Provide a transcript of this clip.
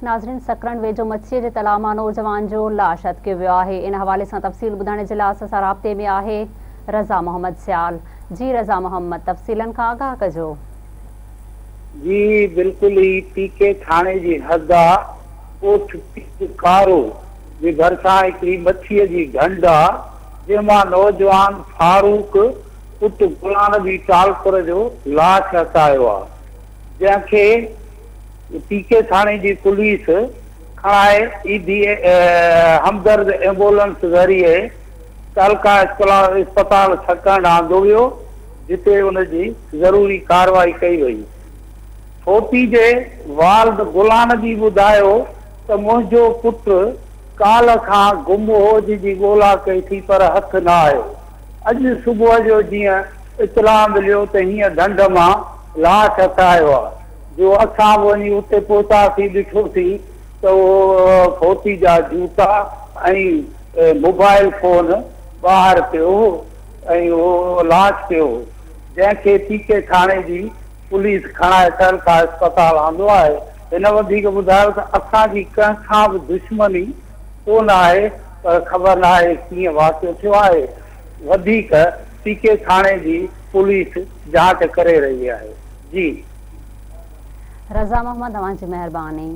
ناظرين سڪرنڊ ويجهو مڇيء جي تلاء مان نوجوان جو لاش هٿ ڪيو ويو آهي ان حوالي سان تفصيل ٻڌائڻ جي لاء اسان سان رابطي ۾ آهي رضا محمد سيال جي رضا محمد تفصيلن کان آگاهه ڪجو. جي بلڪل هي پي ڪي ٿاڻي جي حد آ ڳوٺ پير ڪارو جي ڀرسان هڪڙي مڇيء جي ڍنڍ آ جنهن مان نوجوان فاروق پٽ غلام نبي ٽالپر جو لاش هٿ آيو آ جنهن کي پي ڪي ٿاڻي جي پوليس کڻائي ايڌي همدرد ايمبولنس ذريعي تعلقه اسپتال سڪرنڊ آندو ويو جتي ان جي ضروري ڪارروائي ڪئي وئي. فوتي جي والد غلام نبي ٻڌايو ته منهنجو پٽ ڪالهه کان گم هو جنهن جي ڳولا ڪئي ٿي پر هٿ نه آيو. اڄ صبح جو جيئن اطلاع مليو ته هيئن ڍنڍ مان لاش هٿ آيو آ جو اسان به وڃي اتي پهتاسين ڏٺوسين ته اهو فوتي جا جوتا ۽ موبائل فون ٻاهر پيو هو ۽ اهو لاش پيو هو جنهن کي پي ڪي ٿاڻي جي پوليس کڻائي تعلقه اسپتال آندو آهي. هن وڌيڪ ٻڌايو ته اسان جي ڪنهن سان به دشمني ڪونه آهي پر خبر ناهي ڪيئن واقعو ٿيو آهي وڌيڪ پي ڪي ٿاڻي جي پوليس جاچ ڪري رهي آهي جي. رضا محمد اوهان جي مهرباني.